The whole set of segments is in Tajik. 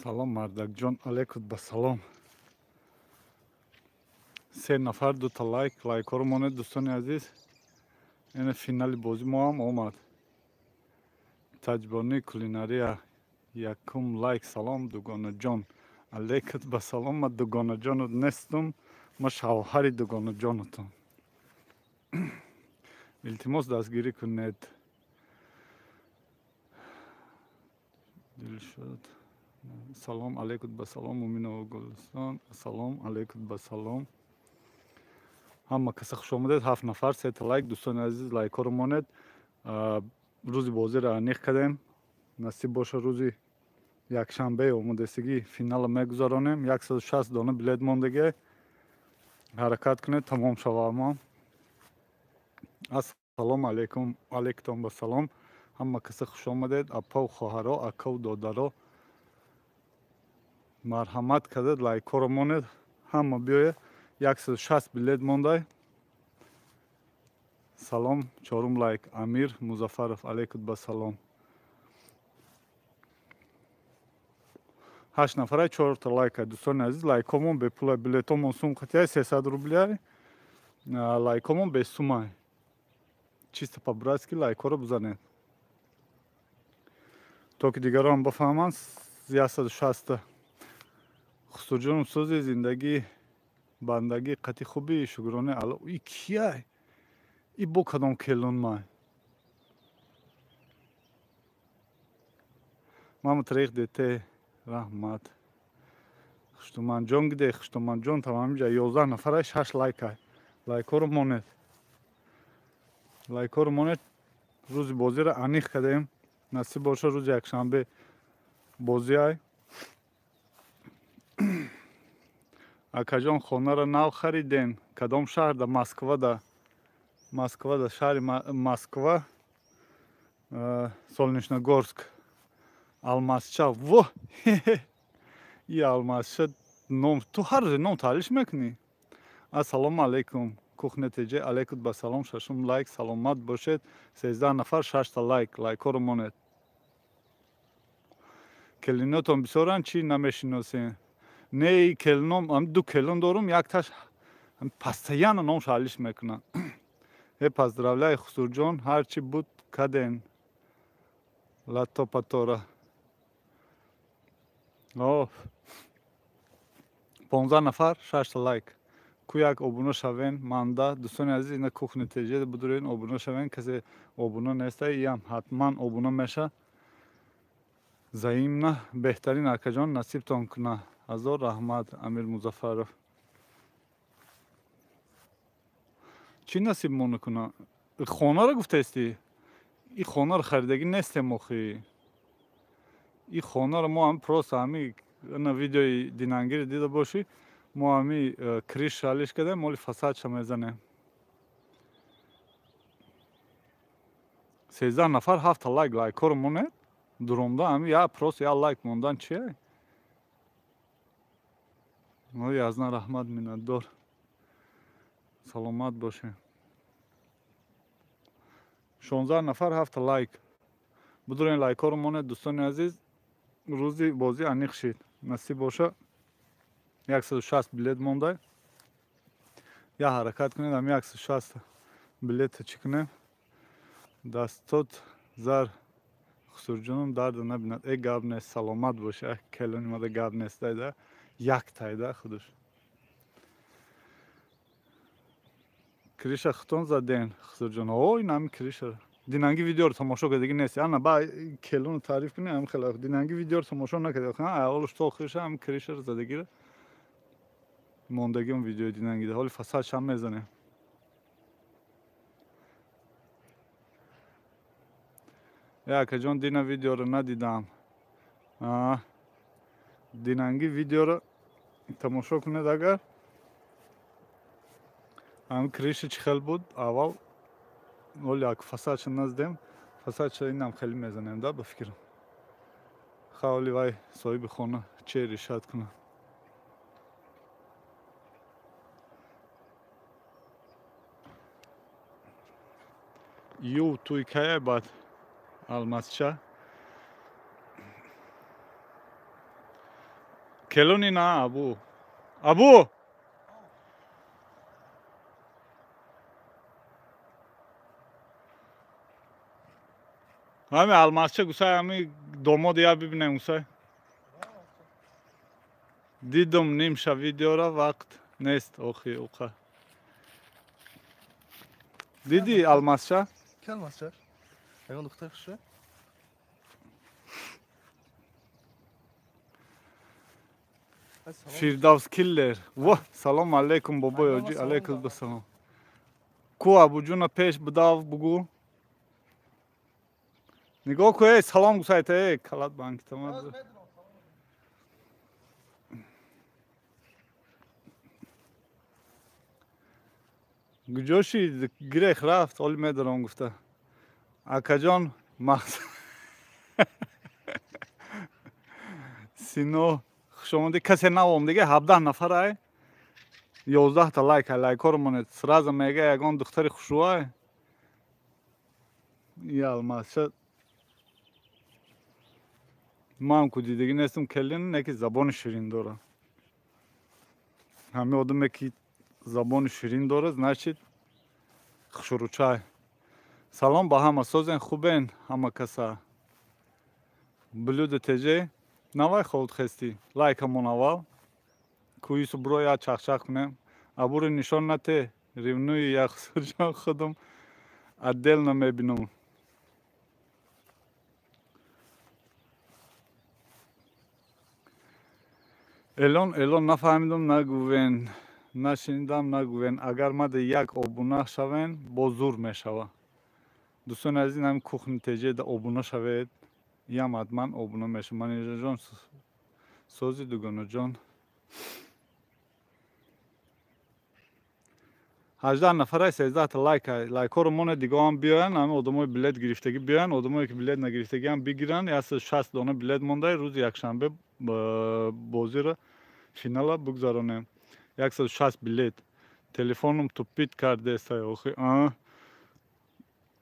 Салом, мардакҷон, алейкум ба салом. Се нафар, дута лайк, лайкҳоро монед, дӯстони азиз. Ина финали бозӣ мо ҳам омад. Таҷбони кулинария, якум лайк. Салом, дугонаҷон, алейкум ба салом. Ма дугонаҷонут нестум, ма шавҳари дугонаҷонутум. Илтимос, дастгирӣ кунед. Дилшод, салом, алейкум ба салом. Муминова Гулистон, салом, алейкум ба салом. Ҳама каса хуш омадед. Ҳафт нафар, сета лайк. Дӯстони азиз, лайкҳоро монед. Рӯзи бозиро аниқ кардем. Насиб боша, рӯзи якшанбе омодасигӣ финала мегузаронем. 160 дона билет мондагӣ, ҳаракат кунед, тамом шавама. Ассалому алайкум, алейкум ба салом. Ҳама каса хуш омадед, апау хоҳаро, акау додаро. Марҳамат кардед, лайкҳоро монед, ҳама биёед. 160 билет мондай. Салом, чорум лайк. Амир Музаффаров, алейкум ба салом. Ҳашт нафара, чорта лайка. Дӯстони азиз, лайкҳомон бепула, билетҳомон сум қатиай, 300 рубляй, лайкҳомон бесумай. Чисто по-братски лайкҳоро бизанед, то ки дигарон бафаҳманд. 160. Хусурҷоном, сӯзи зиндагӣ, бандагӣ қати хуби, шукрони Алло. И кияй? И бо кадом келунмай? Мама тариқ дете, раҳмат. Хуштуманҷон гиде, Хуштуманҷон тамамиҷа. 11 нафарай, шаш лайкай. Лайкҳоро монед, лайкҳоро монед. Рӯзи бозиро аниқ кардем. Насиб боша, рӯзи якшанбе бозиай. Акаҷон, хонаро нав харидем? Кадом шаҳрда? Москвада, Москвада, шаҳри Москва, Солнечногорск. Алмазча, во, и Алмазча ном. Ту ҳар рӯзе ном таълиш мекунӣ. Ассалому алайкум, Кухня ТЖ, алейкум ба салом. Шашум лайк. Саломат бошед. 13 нафар, шашта лайк. Лайкҳоро монед. Келинотон бисёранд, чӣ намешиносем? Не, келином, ду келин дорум, якташ постоянно номш алиш мекунад. Э, поздравляю, Хусурҷон, ҳарчи буд каден латопатора. 15 нафар, шашта лайк. Ку як обуна шавен манда. Дӯстони азиз, ина Кухня ТЖ будурен, обуна шавен. Касе обуна неста, иам ҳатман обуна меша. Взаимно. Беҳтарин, акаҷон, насибтон куна. Ҳазор раҳмат, Амир Музаффаров. Чӣ насибмон куна? Хонаро гуфтаисти? И хонаро харидагӣ нестем охи. И хонаро мо ҳам просто ҳами на видеои динангиро дида бошӣ, мо ҳами крыша алиш кардем, моли фасадша мезанем. 13 нафар, ҳафта лайк. Лайкҳоро монед. Дуромда ҳами я просто я лайк мондан чие? Язна, раҳмат, миннатдор, саломат бошед. 16 нафар, ҳафта лайк. Будурен, лайкҳоро монед, дӯстони азиз. Рӯзи бозӣ аниқ шид. Насиб боша, 160 билет мондай. Я ҳаракат кунед, ҳами 160 билета чӣ кунем. Дастот зар, Хусурҷоном, дарда набинад. Э, гап нест, саломат боша. Келонимада гап нест, дайда яктайда худуш. Крыша хутон заден, Хусурҷон? О, ин ҳами крыша. Динанги видеоро тамошо кардагӣ нест. Ана ба келону таъриф кунӣ, ҳами хела динанги видеоро тамошо накарди. Аввалуш то охирша ҳами крышаро задагиро мондагиам видеои динангида. Ҳоли фасадшам мезанем. Э, акаҷон, дина видеоро надидам. Динанги видеоро тамошо кунед агар. Ҳами крыша чӣ хел буд аввал, оли як фасадша наздем, фасадша инам хеле мезанем да, ба фикрам. Хавли вай соҳиби хона че решат кунад. Ю туй кая бад, Алмазча? Келони на Абу. Абу! Ҳами алмазча гусай, ҳами домод я бибинем гусай. Дидум нимша видеора, вақт нест охи уқа. Диди алмазча? Ки алмазча? Ягон духтар хушра? Фирдавс киллер. Во, салом алейкум бобои оҷи, алейкум басалом. Ку Абуҷуна пеш бидав бугу. Нигоҳ ку, эй, салом гусайта, эй, калат банки тамад. Гуҷоши гирех рафт, оли медорам гуфта. Акаҷон, мақс. Сино, хушомадӣ. Касе наомдига, 17 нафарай. 11 та лайк, лайкҳоро монед. Сразу мега ягон духтари хушрӯай. Я алмазча. Ман ку дидагӣ нестам келин, не ки забони ширин дора. Ҳаме одаме ки забони ширин дора, значит хушрӯчай. Салом ба ҳама, созен хубен ҳама каса. Блюдо теже навай холд хести. Лайкамон аввал. Кӯису бро я чахчах кунем. Абури нишон нате, ревнуи я хусурҷон худум отдельно мебинам. Элон, элон нафаҳмидум, нагувен, нашинидам, нагувен. Агар мада як обуна шавен, боз зур мешава. Дӯстони азиз, ҳамин кухни теже да обуна шавед, ям ҳатман обуна мешава. Манижаҷон, сози дугонаҷон. 18 нафарай, 13 та лайк. Лайкҳоро монед, дигаҳам биёянд, ҳамин одамои билет гирифтагӣ биёянд, одамое ки билет нагирифтагиам бигиранд. 160 дона билет мондай, рӯзи якшанбе бозиро финала бигзаронем. 160 билет. Телефоном тупит кардестай охи.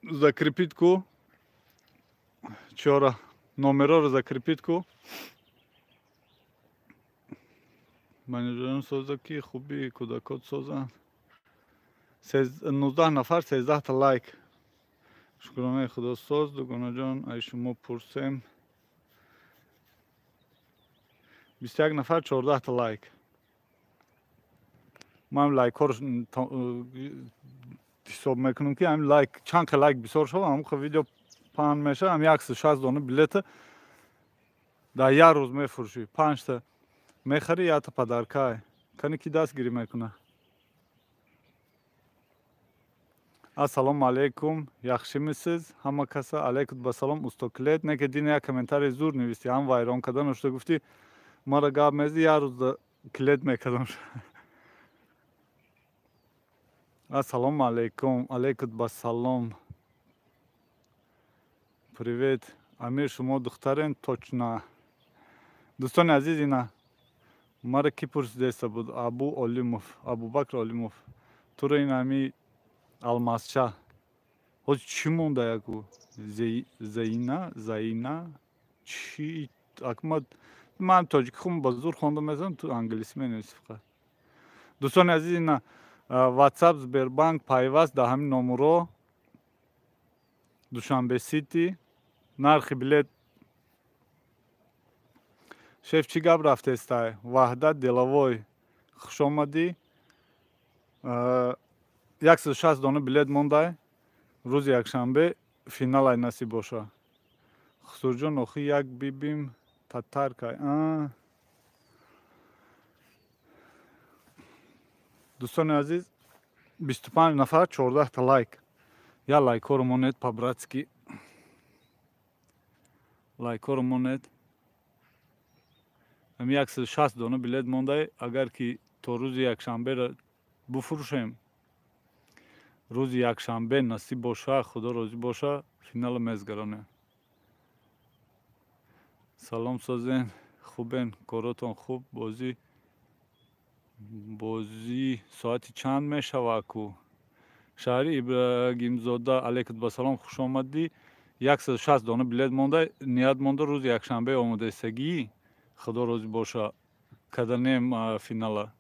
Закрепит ку. Чора номероро закрепит ку. Менеҷерон соза ки хуби кӯдакот созанд. 19 нафар, 13 та лайк. Шукронаи Худо соз, дугонаҷон, ай шумо пурсем. 21 нафар, 14 та лайк. Ман лайкҳоро ҳисоб мекунам ки ҳамин лайк чанд ка лайк бисёр шава, ҳамон ха видео паҳн мешава, ҳам 160 дона билета дар як рӯз мефурӯшӣ. 5 та мехарӣ, якта падаркай. Кани ки дастгирӣ мекуна. Ассалому алейкум, яхшимисиз ҳама каса, алейкум басалом устоклет. Не ки дина як комментарий зур нависти, ҳам вайрон кардан шуда гуфти мара гап мезди, як рӯз клет мекардам. Ассалому алейкум, алейкум басалом. Привет, Амир, шумо духтарен точно. Дӯстони азиз, ина мара ки пурсидеста буд? Абу Олимов, Абубакр Олимов. Туро ин ами алмазча. Ҳоз чӣ монда яку? Заина, Заина, чӣ? Акма ман тоҷики хум ба зур хонда мезанам, ту англисӣ менависӣ фақат. Дӯстони азиз, ина WhatsApp, Сбербанк пайваст дар ҳамин номерҳо. Душанбе Сити. Нархи билет. Шеф чӣ гап рафтестай? Ваҳдат Деловой, хуш омадӣ. 160 дона билет мондай. Рӯзи якшанбе финалай насиб боша. Хусурҷон, охи як бибим татаркай. Дӯстони азиз, 25 нафар, 14 та лайк. Я лайкҳоро монед по-братски. Лайкҳоро монед. Ҳамин 160 дона билет мондай, агар ки то рӯзи якшанберо буфурӯшем, рӯзи якшанбе насиб боша, Худо розӣ боша, финала мезгаронем. Салом созен, хубен, коротон хуб, бозӣ соати чанд мешава ку? Шаҳри Ибрагимзода, алейкум басалом, хуш омадӣ. 160 дона билет монда, ният монда рӯзи якшанбе омодаистагӣ. Худо розӣ боша. Каданем финала.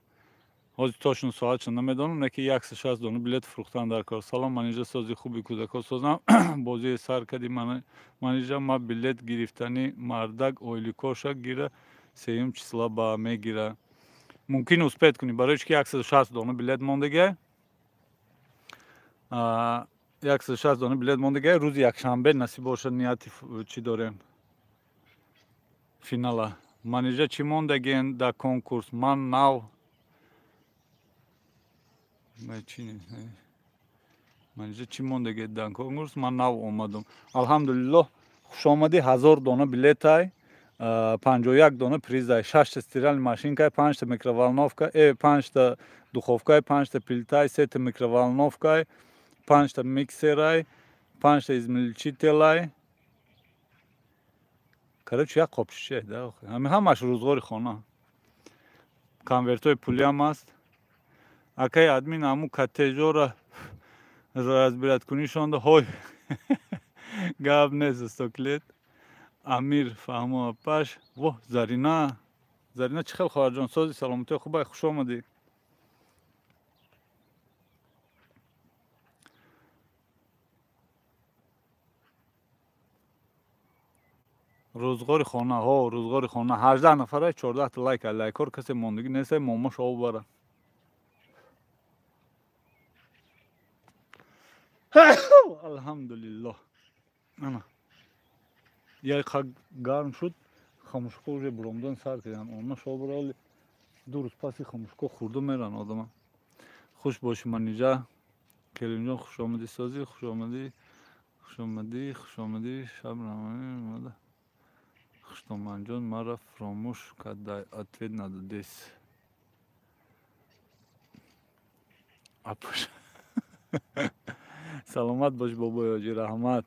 Ҳозир точно соатша намедонам, не ки 160 дона билет фурӯхтан дар кор. Салом, Манижа, сози хуби кӯдако созам. Бозии сар кади Манижа, ма билет гирифтани мардак ойликоша гира сеюм числа ба мегира. Мумкин успеть кунӣ, барои чи ки 160 дона билет мондагиай. 160 дона билет мондагиай. Рӯзи якшанбе насиб бошад, нияти чӣ дорем? Финала. Манижа, чӣ мондагиен дар конкурс? Ман нав Манижа, чӣ мондагиен дар конкурс? Ман нав омадам. Алҳамдулиллоҳ, хушомадӣ. 1000 дона билетай, 51 дона призай, 6 стиральный машинкай, 5 микроволновка, 5 духовкай, 5 плитай, 3 микроволновкай, 5 миксерай, 5 измельчителай. Короче, як қопшише, да, ҳамаш рӯзғори хона. Конвертҳои пулиам аст. Акай админ ҳамун каттежора разбираткунишонда ҳой. Гап нест, стоклет. Амир фаҳмо апаш. Воҳ, Зарина. Зарина, чӣ хел, хоҳарҷон, сози, саломатӣ хубай, хуш омадӣ. Рӯзғори хона, ҳо, рӯзғори хона. 18 нафара, 14 та лайк, лайкор касе мондагӣ нест, момо шоу бара. Алҳамдулиллоҳ. Ана. Як гарм шуд, хамушко уже буромдан сар карданд. Онна шоу барали ду рӯз паси хамушко хӯрда меран одама. Хуш бошӣ, Манижа. Келинҷон, хуш омадӣ, созӣ, хуш омадӣ, хуш омадӣ, хуш омадӣ. Шаб рамода. Хуштоманҷон, маро фаромӯш кардай, ответ надодес. Апаш. Саломат бош, бобои ҳоҷӣ, раҳмат.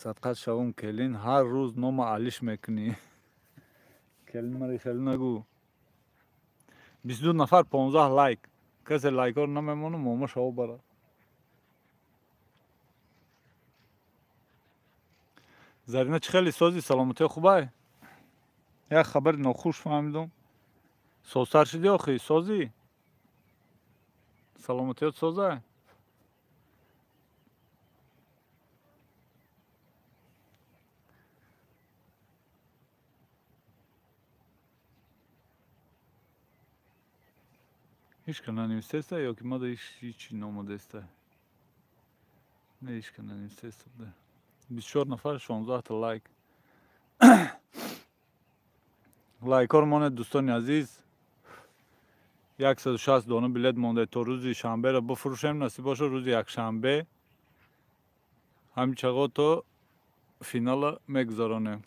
Садқат шавум, келин, ҳар рӯз нома алиш мекунӣ. Келин, маро хеле нагӯ. 22 нафар, 15 лайк. Касе лайкҳоро намемонад, момо шаво бара. Зарина, чӣ хеле сози, саломатӣ хубай? Як хабари нохуш фаҳмидум. Созтар шудӣ охи, созӣ? Саломатиёт созай? Ҳеч ка нанависеста ё ки мада ҳеч номодаста? Не, ҳеч ка нанависеста. 24 нафар, 16 та лайк. Лайкҳоро монед, дӯстони азиз. 160 дона билет монда, то рӯзи шанберо бифурӯшем, насиб бошад, рӯзи якшанбе ҳамин чағо то финала мегузаронем.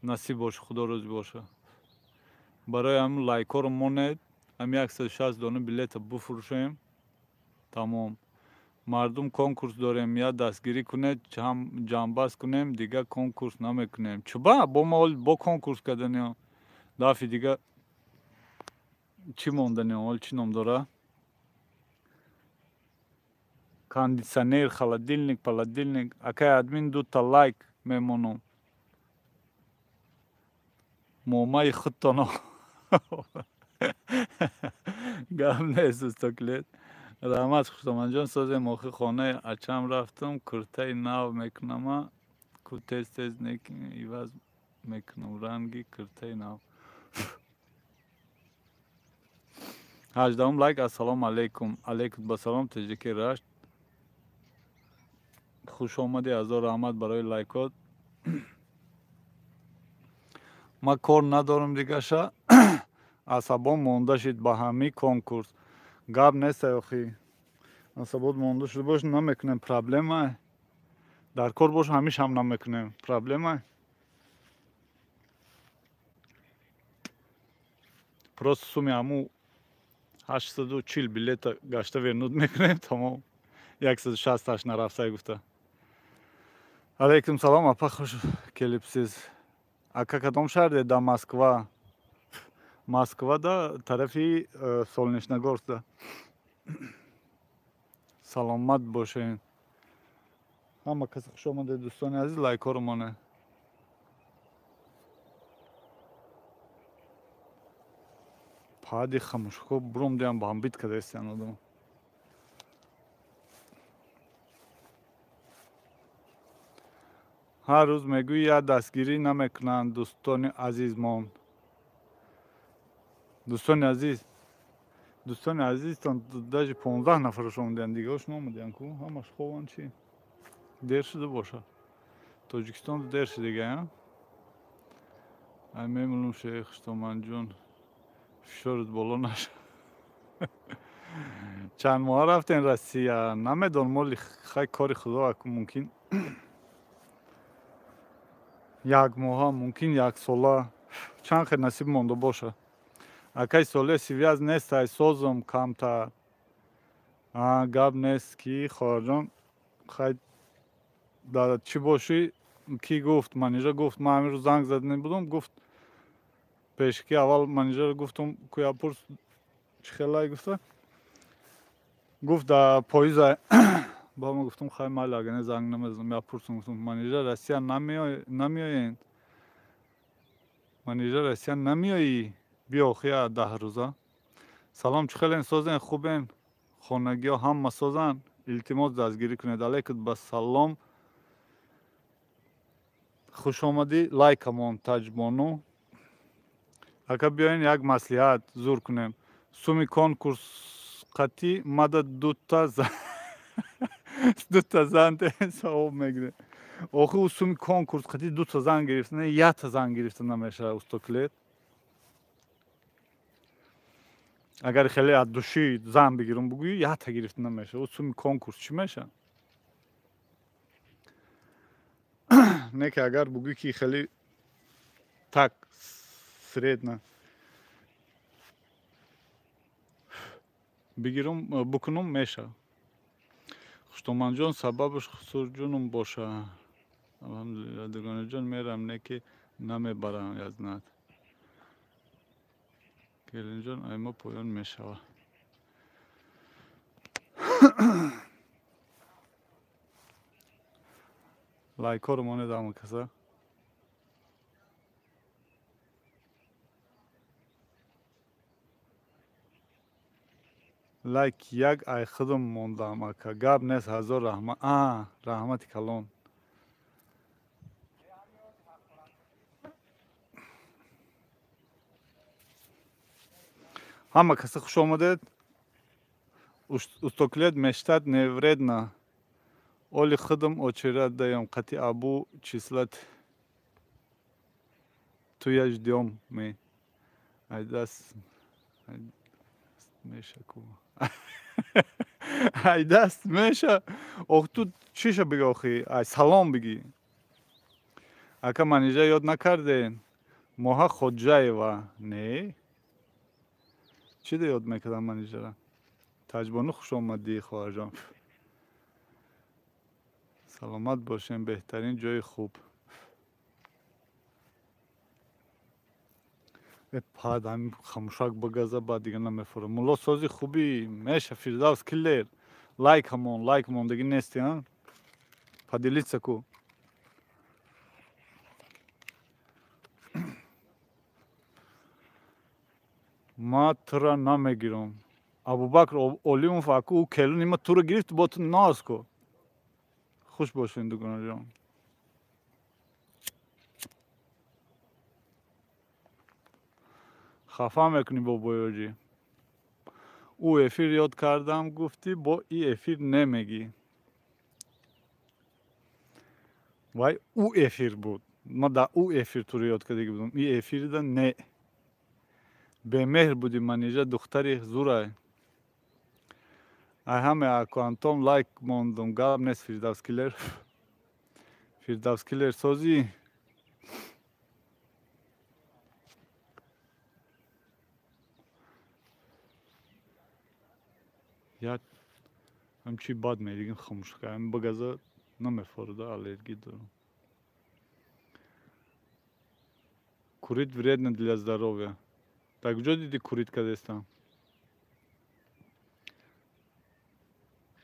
Насиб боша, худо розӣ боша. Барои ҳамин лайкҳоро монед, ҳамин 160 дона билета бифурӯшем. Тамом. Мардум, конкурс дорем, я дастгирӣ кунед, ҷамъбаст кунем, дига конкурс намекунем. Чуба? Бо ма бо конкурс карданем. Дафъи дига чӣ монданем? Ҳол чӣ ном дора? Кондитсионер, холодильник, холодильник. Акай админ, дута лайк мемонам. Момаи худтоно. Гап нест, устоклет. Раҳмат, Хуштоманҷон, созем. Охи хонаи ачам рафтам, куртаи нав мекунама, ку тез тез иваз мекунам ранги куртаи нав. 18 лайк. Ассалому алайкум. Алайкум басалом, Тоҷики Рашт. Хуш омадӣ, ҳазор раҳмат барои лайкот. Ман кор надорам дигаша. Асабом монда шид ба ҳамин конкурс. Гап нест, охи. Асабот монда шуда бош, намекунем, проблема. Дар кор бош, ҳамишам намекунем, проблема. Просто суми ҳаму 840 билета гашта вернут мекунем, тамом. 168 нарафтай гуфта. Алейкум салом, апа, хуш келибсиз. Ака, кадом шаҳре? Да Москва. Москва да тарафи Солнечногорск да. Саломат бошед. Ҳама касе хуш омадед, дӯстони азиз, лайкҳоро монед. Пади хамушко бром диам бамбит кадестиан одам. Ҳар рӯз мегӯӣ як дастгирӣ намекунанд дӯстони азизмон. Дӯстони азиз, дӯстони азизтон даже 15 нафараш омадиан, дигарош наомадиан ку, ҳамаш хобанд чи? Дер шуда бошад. Тоҷикистон дер шудига, а? Ай мемонум шейх Хуштоманҷон, фишорат боло наша. Чанд моҳа рафтен Россия? Намедонам, оли хай кори худо аку мумкин як моҳа, мумкин як сола, чанд хел насиб монда боша. Акай соле связ нест, ай созам камтар. Гап нест ки хоҳарҷон, хай дар чӣ бошӣ? Ки гуфт? Манижа гуфт. Ман ҳамин рӯз занг задани будум, гуфт пешки аввал манижаро гуфтум куя пурс чӣ хелай гуфта. Гуфт дар поиза. Ба ма гуфтум хай майли, агар не занг намезанам, я пурсум. Гуфтум Манижа Россия намеоед? Манижа Россия намеоӣ? Биё хия 10 рӯза. Салом, чӣ хелен, созен, хубен? Хонагиҳо ҳама созанд? Илтимос дастгирӣ кунед. Алайкум ба салом. Хуш омадӣ, лайкамон Таҷбону. Ака биёен як маслиҳат зур кунем. Суми конкурс қатӣ мада дута зан савоб мегирем. Охи ӯ суми конкурс қатӣ дута зан гирифта, не якта зан гирифта намешавад устоклет. Агар хеле аз души зан бигирам бугӯӣ, якта гирифта намешавад. Ӯ суми конкурс чӣ мешавад? Не ки агар бугӯӣ ки хеле так средна бигирам букунам мешавад. Хуштоманҷон, сабабаш хусурҷунум боша. Алҳамдулилла, дугонаҷон мерам, не ки намебарам язнат. Келинҷон, аймо поён мешавад. Лайкҳоро монед ҳама каса. Лайк як ай худам мондам ака. Гап нест, ҳазор раҳмат. Раҳмати калон. Ҳама каса хуш омадед. Устоклет мештад невредна. Оли худам очерат даём қати абу числат туя ждём ме. Ай даст меша ку. Ай даст меша. Ох ту чиша биги охи? Ай салом биги. Ака Манижа ёд накарден. Моҳа Хоҷаева. Не? Чӣ да ёд мекардам Манижара? Таҷбону хуш омадӣ хоҳарҷон. Саломат бошем, беҳтарин ҷои хуб. Пад ҳамин хамушак бигаза, баъд дига намефурам. Мулло сози хубӣ меша. Фирдавс киллер. Лайк ҳамон, лайк мондагӣ нести, а? Поделиться ку. Ма тура намегирам. Абубакр Олимов аку ӯ келуни ма тура гирифт, бо ту ноз ку. Хуш бошед дугонаҷон. Хафа мекунӣ бобоёҷӣ. Ӯ эфир ёд кардам, гуфтӣ бо и эфир немегӣ. Вай ӯ эфир буд. Ма дар ӯ эфир туро ёд кардагӣ будам. И эфирда не. Бемеҳр будӣ Манижа, духтари зурай. Ай ҳаме аку Антон лайк мондум. Гап нест Фирдавс киллер. Фирдавс киллер созӣ. Як ҳамчи бад медигим хамушка. Ҳам багаза намефорда, аллергӣ дорам. Курить вредно для здоровья. Дар куҷо дидӣ курить кардестам?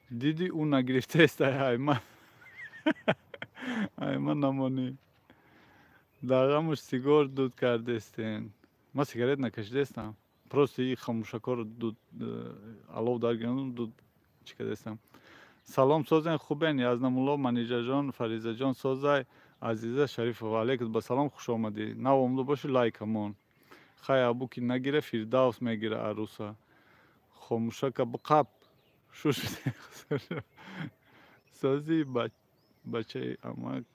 Дидӣ ӯ нагирифтаест айма. Айма намонӣ. Дар ғамуш сигор дуд кардестен. Ма сигарет накашидестам. Просто и хамушакоро дуд алов даргирам, дуд чӣ кардастам. Салом, созен, хубен? Язнамулло, Манижаҷон, Фаризаҷон, созай. Азиза Шарифова, алейкум ба салом, хуш омадӣ. Нав омада боши, лайкамон. Хай, абу ки нагира, Фирдавс мегира аруса. Хомушака биқап шуш. Сози, бачаи амак,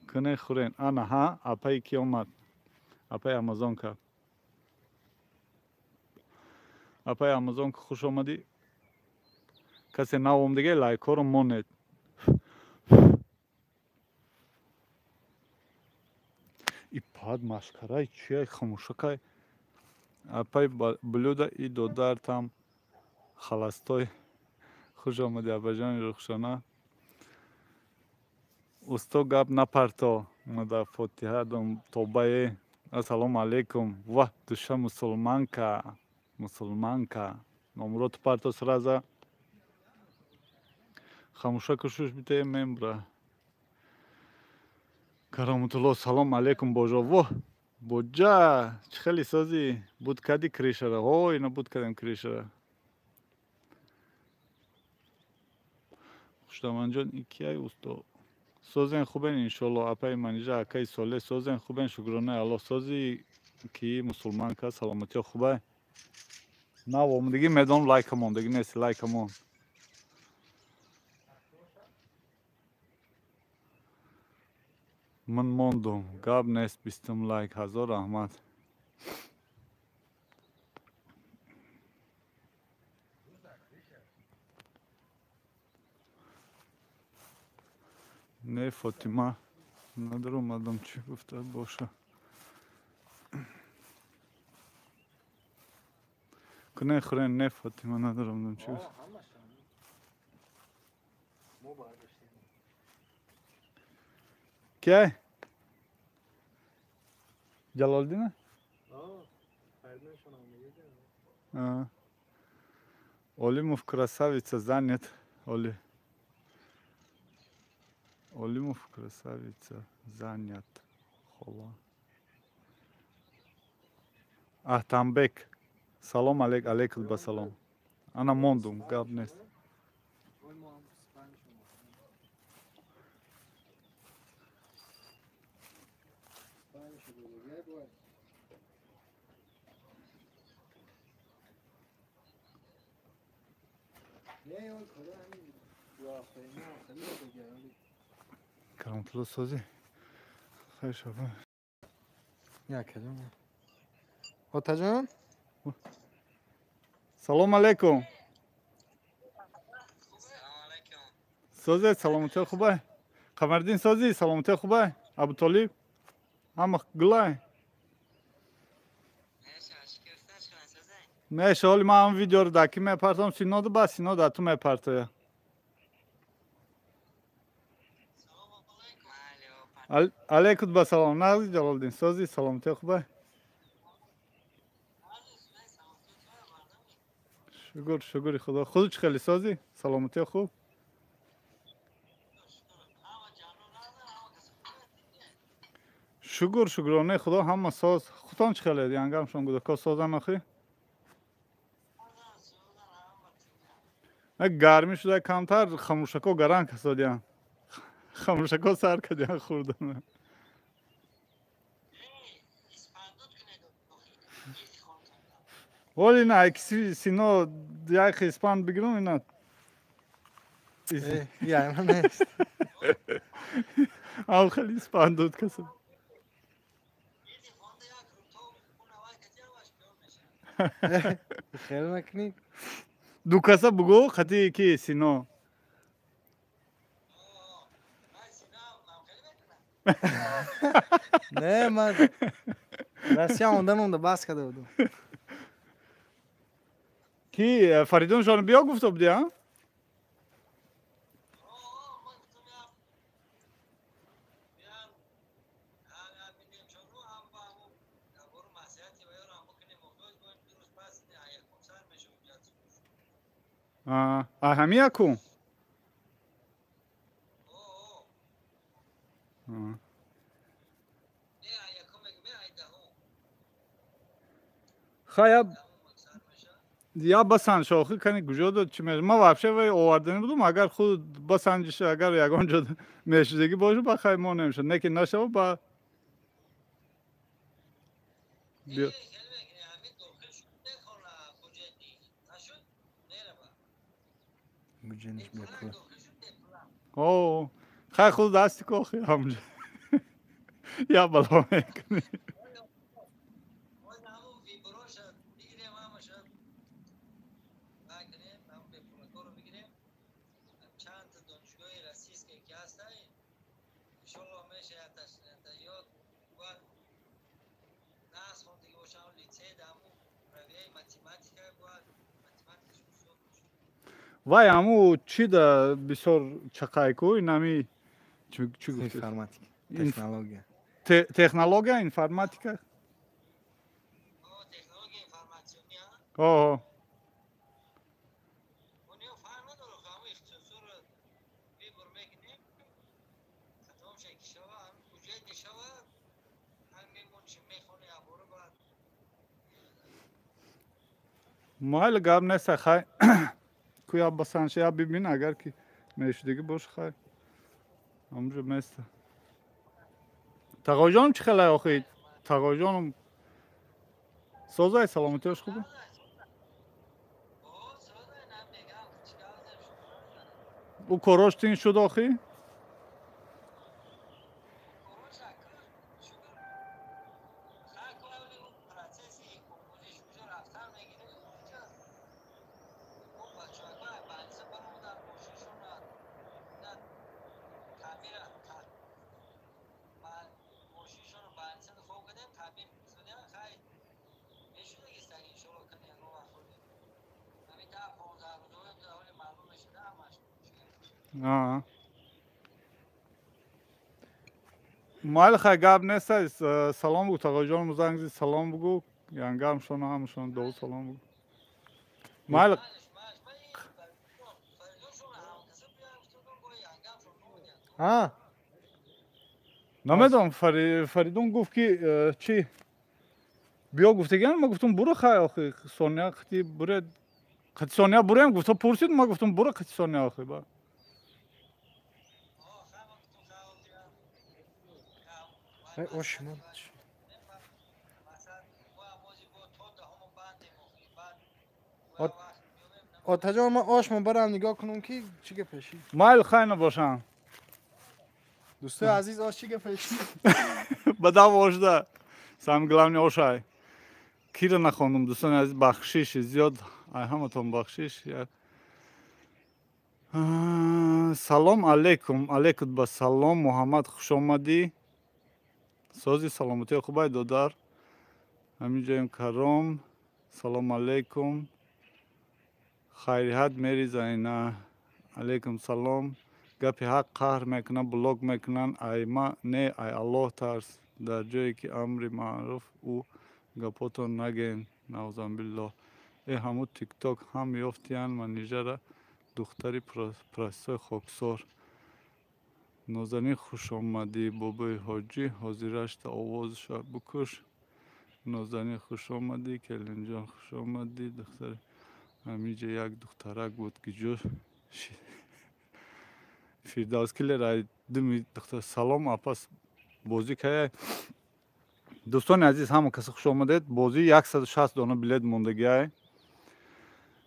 куне хӯрен. Ана ҳа, апаи ки омад? Апаи Амазонка, апаи Амазонка, хуш омадӣ. Касе нав омдига, лайкҳоро монед. И пад машкарай чия, хамушакай. Апай блюда и додар там холостой. Хуш омадӣ, апаҷони Рухшона. Усто, гап напарто мада фотиҳа дом тобае. Ассалому алайкум. Ва душа, мусулманка, мусулманка, номроту парто сразу. Хамушака шуш бите мембра. Кароматулло, салом алейкум, божо. Во боҷа, чӣ хеле созӣ? Буд кади крышара? Ҳо, ина буд кардем крышара. Хуштаманҷон, икияй усто? Созен, хубен, иншолло. Апаи Манижа, акаи Соле, созен, хубен, шукронаи Аллоҳ. Сози ки, мусулманка, саломатиё хубай? Нав омадагӣ, медонам, лайка мондагӣ нест, лайкамон. Ман мондум, гап нест, бистум лайк, ҳазор раҳмат. Не, Фотима, надаромадам, чӣ гуфта боша. Куне хӯрен? Не, Фотима, надаромадам, чӣ гуфта. Кияй? Ҷалолиддина? Олимов красавица занят. Оли. Олимов красавица занят. Хола. Аҳтамбек. Салом алейк, алейкум ба салом. Ана мондум, гап нест. Кароматулло, созӣ? Хайр шаба. Якаҷон. Отаҷон? Салом алейкум. Созед, саломатиё хубай? Қамардин, созӣ, саломатиё хубай? Абутолиб? Ҳама гулай? Не, ҳоли ман ҳам видеоро дар ки мепартам, Синоду, ба Сино дар ту мепартоя. Алейкум ба салом. Нағзи, Ҷалолиддин, созӣ, саломатиё хубай? Шукр, шукри Худо. Худ чӣ хеле, созӣ? Саломатиё хуб? Шукр, шукронаи Худо, ҳама соз. Худтон чӣ хеле? Янгамшон гудако созан охи? Гармӣ шуда камтар, хамушако гаранг касодиян. Хамушако сар кардиян хӯрдан. Оли на, ки Сино як испанд бигирам ина. Я нест. Ав хеле испанд дуд каса. Хел накунӣ? Ду каса бугӯ, хати ки Сино. Не, ман Россия омадан онда бас карда будам. Ки Фаридун ҷон биё гуфта будӣ, а? А ҳами якум? Хай, я басанҷ охи кани куҷо дод чӣ меша. Ман вообще вай овардани будум, агар худ басанҷиш, агар ягон ҷо мешудагӣ боша, ба хай мо намешад. Не ки нашава ба О, хай худ дасти ку охи ҳамҷо. Я бало мекунӣ. Вай ҳаму чӣ да бисёр чақайку инами чӣ гуфти? Информатика, технология. Технология, информатика? О. Майли, гап нест, хай. Куя басанша я бибин, агар ки мешудагӣ боша, хай. Ҳамҷо места. Тағоҷоном чӣ хелай охи? Тағоҷоном созай, саломатиёш хубе? Ӯ корош тин шуд охи? Майли, хай, гап нест. Салом бугу тағоҷонам, занг зид, салом бугу. Янгамшона ҳамашон дову салом бугу. Майли. А? Намедонам, Фаридун гуфт ки чӣ биё гуфтагиам, ма гуфтам буро, хай охи Соня қити буре, қити Соня бурем гуфта пурсид, ма гуфтам буро қити Соня охи ба. Отаҷон, ман ошмо барам нигоҳ кунам ки чӣ гапешӣ. Майл, хай набошам. Дӯстои азиз, ош чӣ гапешӣ? Ба дав ошда. Самое главное ошай. Кира нахондум, дӯстони азиз, бахшиш зиёд, ай ҳаматон бахшиш. Салом алейкум, алейкум ба салом, Муҳаммад, хуш омадӣ. Сози саломатии хубай додар. Ҳамин ҷоем Каром. Салом алейкум. Хайриҳат мери Зайна. Алейкум салом. Гапи ҳақ қаҳр мекунанд, блок мекунанд. Ай ма не, ай Аллоҳ тарс. Дар ҷое ки амри маъруф ӯ гапотон наген. Наузанбиллоҳ. Э ҳаму тикток ҳам ёфтиян манижара духтари простой хоксор. Нозанин, хушомадӣ. Бобои ҳоҷӣ ҳозирашта овозша бикуш. Нозанин, хушомадӣ. Келинҷон, хушомадӣ. Духтари ҳаминҷа як духтарак буд ки ҷо Фирдавс киллер ай думи духтар. Салом апас, бозӣ кая? Дӯстони азиз, ҳама касе хуш омадед. Бозӣ 160 дона билет мондагиай.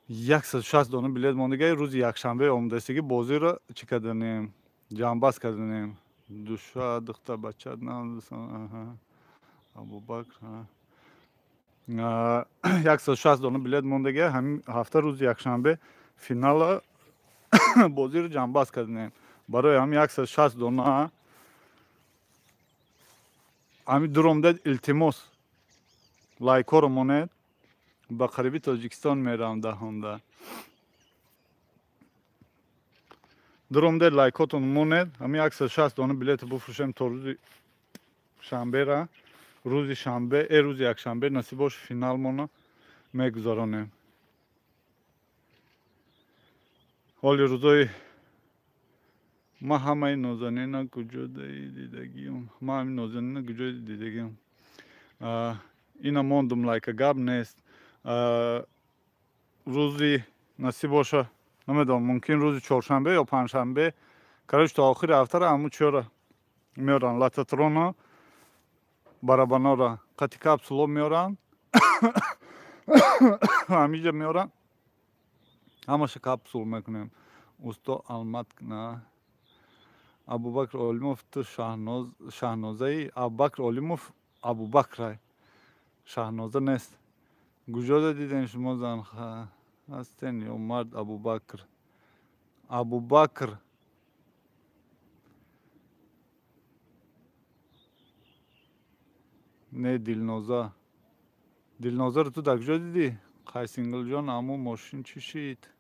160 дона билет мондагиай. Рӯзи якшанбе омадастагӣ бозиро чӣ карданем? Ҷамъбаст карданем. Душа духтар бача Абубакр. 160 дона билет мондагиай. Ҳамин ҳафта рӯзи якшанбе финала бозиро ҷамъбаст карданем. Барои ҳамин 160 дона ҳамин дуромдед, илтимос, лайкҳоро монед. Ба қариби Тоҷикистон меравам даҳонда. Дуромдед, лайкҳотон монед. Ҳамин 160 дона билетро буфурӯшем то рӯзи шанбера. Рӯзи шанбе, рӯзи якшанбе насиб бош финалмона мегузаронем. Ҳоли рӯзои ман ҳамаи нозанина куҷо дидагиам? Ман ҳамин нозанина куҷо дидагиам? Ина мондум лайка, гап нест. Рӯзи насиб боша, намедонам, мумкин рӯзи чоршанбе ё панҷшанбе. Короче, то охири ҳафтара ҳамун чиёра меоранд, лототрона, барабанора, қати капсуло меоранд, ҳамиҷа меоранд, ҳамаша капсул мекунем. Усто Алмат на Абубакр Олимов, ту Шаҳнозаи Абубакр Олимов, Абубакрай, Шаҳноза нест. Куҷода дидем шумо зан ҳастен ё мард? Абубакр, Абубакр не, Дилноза. Дилнозаро ту дар куҷо дидӣ? Қайсинглҷон, аммо мошин чӣ шид?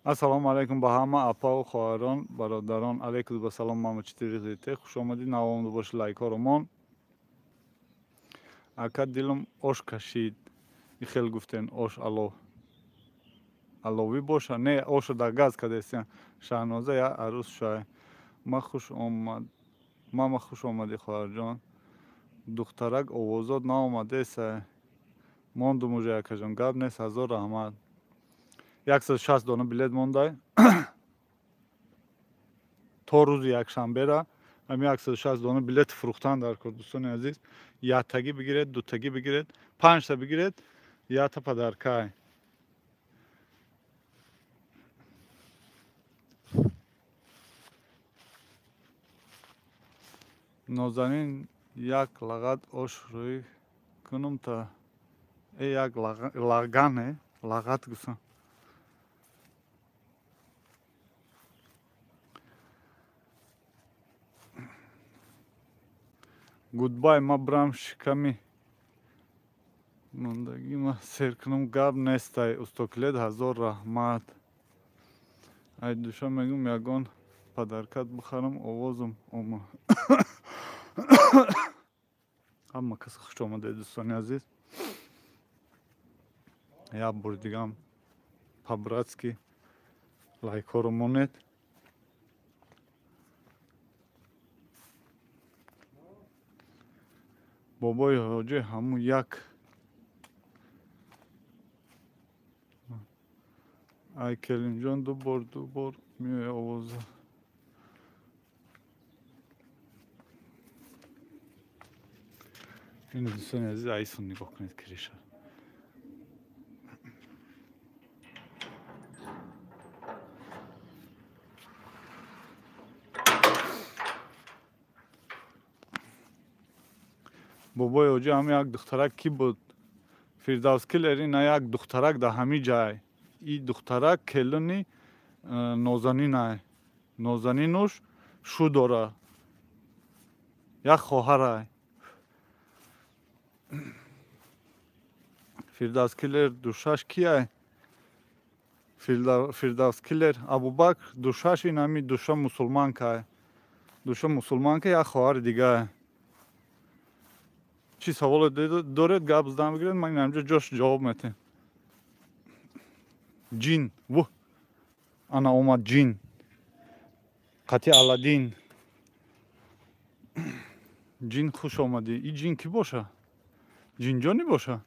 Ассалому алайкум ба ҳама апаву хоҳарон, бародарон. Алайкум ба салом, мама читирите. Хуш омадӣ, навомда боши, лайкҳоро мон. Ака, дилам ош кашид. Ихел гуфтен, ош алов. Аловӣ боша? Не, оша дар газ кадестиян. Шаҳноза я арӯс шай. Ма хуш омад. Мама, хуш омадӣ, хоҳарҷон. Духтарак овозот наомадеса. Мондум уже, акаҷон, гап нест, ҳазор раҳмат. 160 дона билет мондай. То рӯзи якшанбера ҳами 160 дона билет фурӯхтан дар кор, дӯстони азиз. Яктагӣ бигиред, дутагӣ бигиред, панҷта бигиред, якта подаркай. Нозанин, як лағат ош рӯй кунум та як лагане лағат гусам. Гудбай, ма брам шиками мондагима сер кунам, гап нестай. Устокилет, ҳазор раҳмат. Ай душа мегум, ягон подаркат бихарам, овозам ома. Ҳама кас хуш омадед, дӯстони азиз. Як бори дигам по-братски лайкҳоро монед. Бобои ҳоҷӣ ҳамун як ай Келимҷон ду бор ду бор меоя овоза. Ин, дӯстони азиз, айсон нигоҳ кунед кириша. Бобои ҳоҷӣ ҳамин як духтарак кӣ буд? Фирдавс киллер, ина як духтарак дар ҳамин ҷай. И духтарак келини Нозанинай. Нозанинуш шу дора. Як хоҳарай. Фирдавс киллер душаш кияй? Фирдавс киллер Абубакр душаш ин ҳами душа мусулманкай. Душа мусулманка, як хоҳари дигай. Чӣ саволе доред, гап задан бигиред, ман инамҷо ҷош ҷавоб метем. Ҷин, ву, ана омад ҷин. Қати Аладдин. Ҷин, хуш омадӣ. И ҷин кӣ боша? Ҷинҷонӣ боша?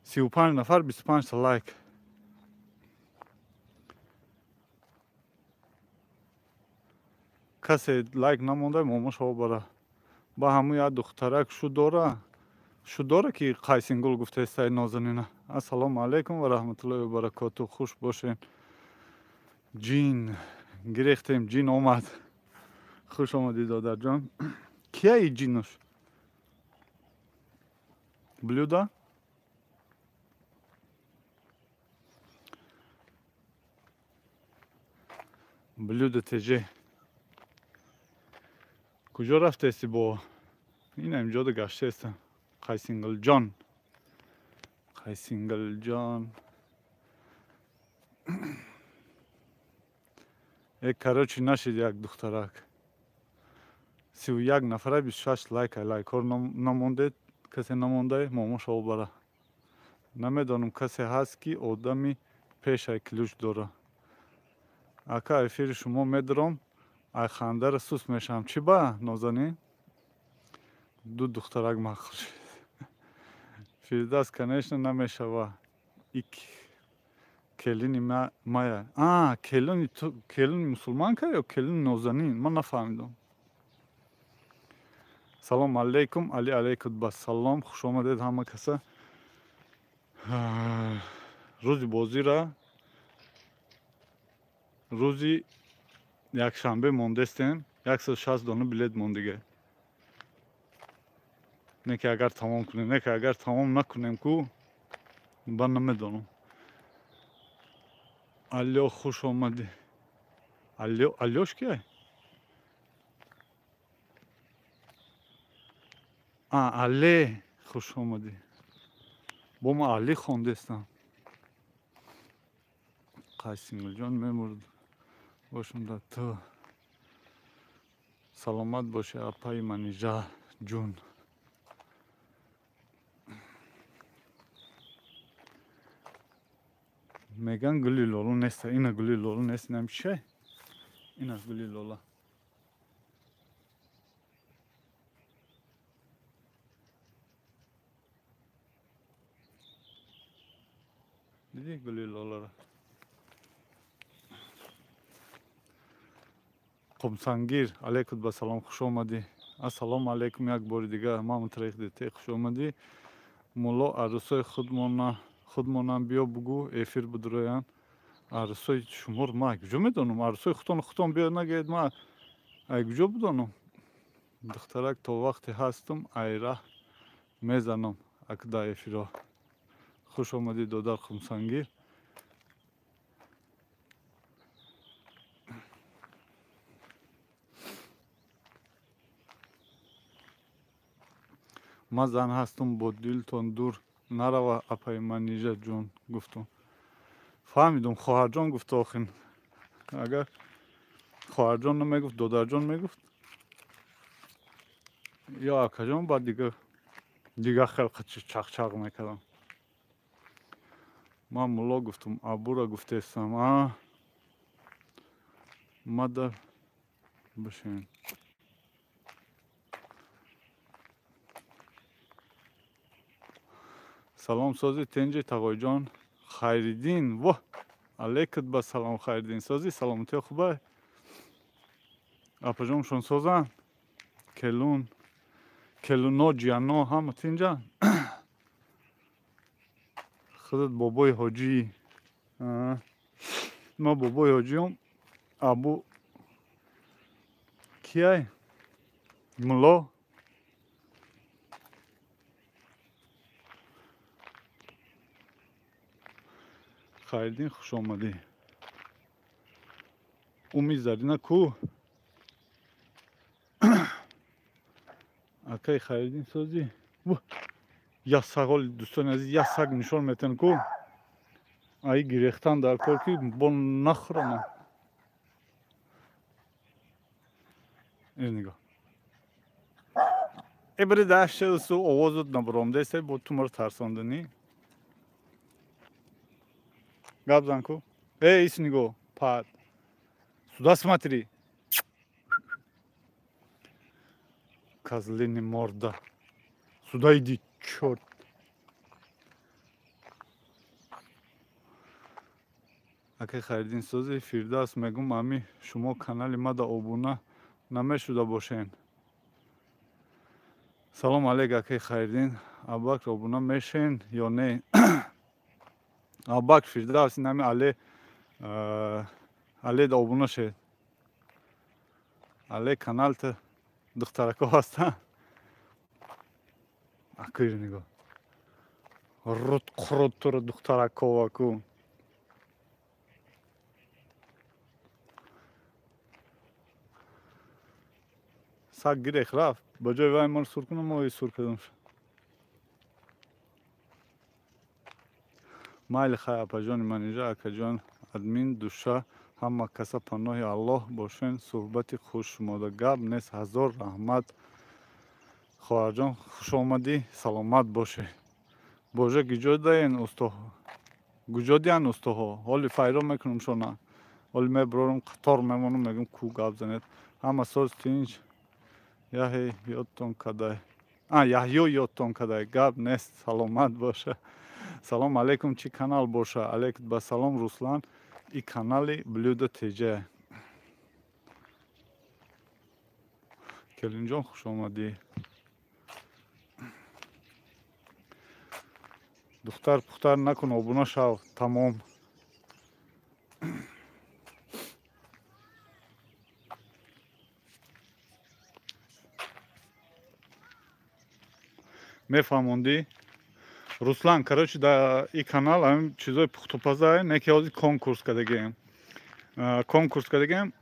35 нафар, 25 лайк. Касе лайк намонда, момошо бара. Ба ҳамун як духтарак шу дора. Шу дора ки Қайсингул гуфтаестай Нозанина. Ассалому алайкум ва раҳматуллоҳи ва баракоту. Хуш бошен. Ҷин гирехтем, ҷин омад. Хуш омадӣ, додарҷон. Кия и ҷинуш? Блюда? Блюдо теже. Куҷо рафтаести бо? Ин инҷода гаштаестам. Қайсинглҷон. Қайсинглҷон. Короче, нашид як духтарак. 31 нафара, 26 лайк, лайкҳоро намондед. Касе намондай, момон шаво бара. Намедонам касе ҳаст ки одами пешай ключ дора. Ака эфири шумо медорам, ай хандара сус мешавам. Чӣ ба, Нозанин? Ду духтарак маъқул шуд. Фирдавс, конечно, намешава. Ик келини мая. А, келини ту, келини мусулманка ё келини Нозанин? Ман нафаҳмидам. Салом алейкум, Али алейкум ба салом, хуш омадед ҳама каса. Рӯзи бозира рӯзи якшанбе мондестем, 160 дона билет мондига. Не ки агар тамом кунем, не ки агар тамом накунем ку, ба намедонам. Алло, хуш омадӣ. Алло, аллош кия? А, Але, хуш омадӣ. Бо ма Али хондестам. Қайсингулҷон мемурд. Бошам да ту. Саломат бошӣ, апаи Манижа ҷун. Меган гули лола нест, ина гули лола нест, инам чӣ? Ина гули лола. Дидӣ гули лоларо? Қумсангир, алейкум ба салом, хуш омадӣ. Ассалому алейкум як бори дигар, ман мутарих дите, хуш омадӣ. Мулло арӯсои худмонам биё бугӯ, эфир будроян. Арӯсои шуморо ман куҷо медонам? Арӯсои худтон худтон биё нагӯед, ман ай куҷо бидонам? Духтарак то вақте ҳастам, айра мезанам акда эфиро. Хуш омадӣ, додар Қумсангир. Ман зан ҳастам, бо дилтон дур нарава, апаи Манижа ҷон гуфтум. Фаҳмидум, хоҳарҷон гуфт охин. Агар хоҳарҷон намегуфт, додарҷон мегуфт ё акаҷон, баъд дига хел чақчақ мекардам. Ман мулло гуфтум, абура гуфтестам. А мада бишин. Салом сози тенҷи тағойҷон Хайриддин. Воҳ, алейкум ба салом Хайриддин. Сози саломатиё хубай? Апаҷоншон созанд? Келун, келуно, ҷияно ҳама тинҷанд? Худат бобои ҳоҷӣ. Ман бобои ҳоҷиём. Абу кияй? Мулло? Хайриддин, хуш омадӣ. Уми Зарина ку? Акаи Хайриддин созӣ? Як саголи дӯстони азиз, як саг нишон метен ку? Ай гирехтан дар кор ки бо нахӯрамам. Ир нигоҳ. Эбри дашсу овозот набаромдесе, бо ту маро тарсонданӣ. Гап зан ку. Эй, ис нигоҳ, пад. Сюда смотри. Козлиный морда. Сюда иди, чёрт. Акай Хайриддин сози Фирдавс, мегум ами шумо канали мада обуна намешуда бошен. Салом алейк, акай Хайриддин. Абакр обуна мешен ё не? Абакр Фирдавс нами але але да обуна шед. Але каналта духтарако ҳастанд. Акир нигоҳ. Рут қурут тура духтаракова ку. Саг гирех рафт. Ба ҷои вай ман сур кунам, мо сур кардам. Майли хай, апаҷони Манижа, акаҷон админ душа, ҳама каса паноҳи Аллоҳ бошен. Суҳбати хуш шумода гап нест. Ҳазор раҳмат. Хоҳарҷон, хуш омадӣ, саломат бошед. Божа, гиҷо даен устоҳо? Гуҷо диян устоҳо? Ҳоли файро мекунам шона. Ҳоли мебарорам, қатор мемонам, мегӯм ку гап занед. Ҳама соз тинч. Яҳе ёдтон кадай. Яҳё ёдтон кадай. Гап нест, саломат боша. Салом алейкум, чӣ канал боша? Алейкум ба салом, Руслан. И канали Блюдо ТЖ. Келинҷон, хуш омадӣ. Духтар пухтар накун, обуна шав, тамом. Мефаҳмондӣ? Руслан, короче, дар и канал ҳамин чизои пухтупазае, не ки ҳозир конкурс кардагием. Конкурс кардагием.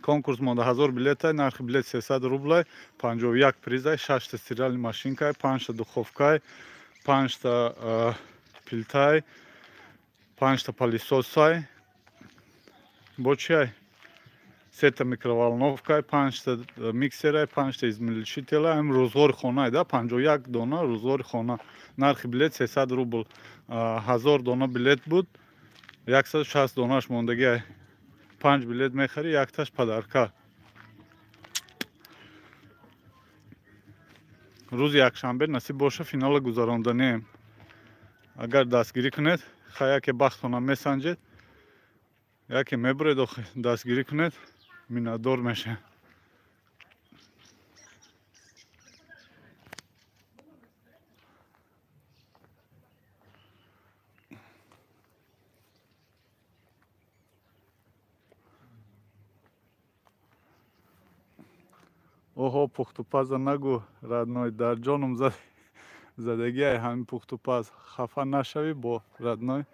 Конкурс монда 1000 билетай, нархи билет 300 рублай, 51 призай, 6та стиральный машинкай, 5та духовкай, 5та пилтай, 5та пылесосай, бо чиай? 3та микроволновкай, 5та миксерай, 5та измельчителай, ҳам рӯзғори хонай да, 51 дона рӯзғори хона. Нархи билет 300 рубл. 1000 дона билет буд, 160 донаш мондагиай. 5 билет мехарӣ, якташ подарка. Рӯзи якшанбе насиб боша финала гузаронданем. Агар дастгирӣ кунед, хай яке бахтона месанҷед, яке мебуред, охи дастгирӣ кунед, миннатдор мешавем. Оҳо, пухтупаза нагӯ, родной, дар ҷоном задагиай ҳамин пухтупаз. Хафа нашавӣ бо родной.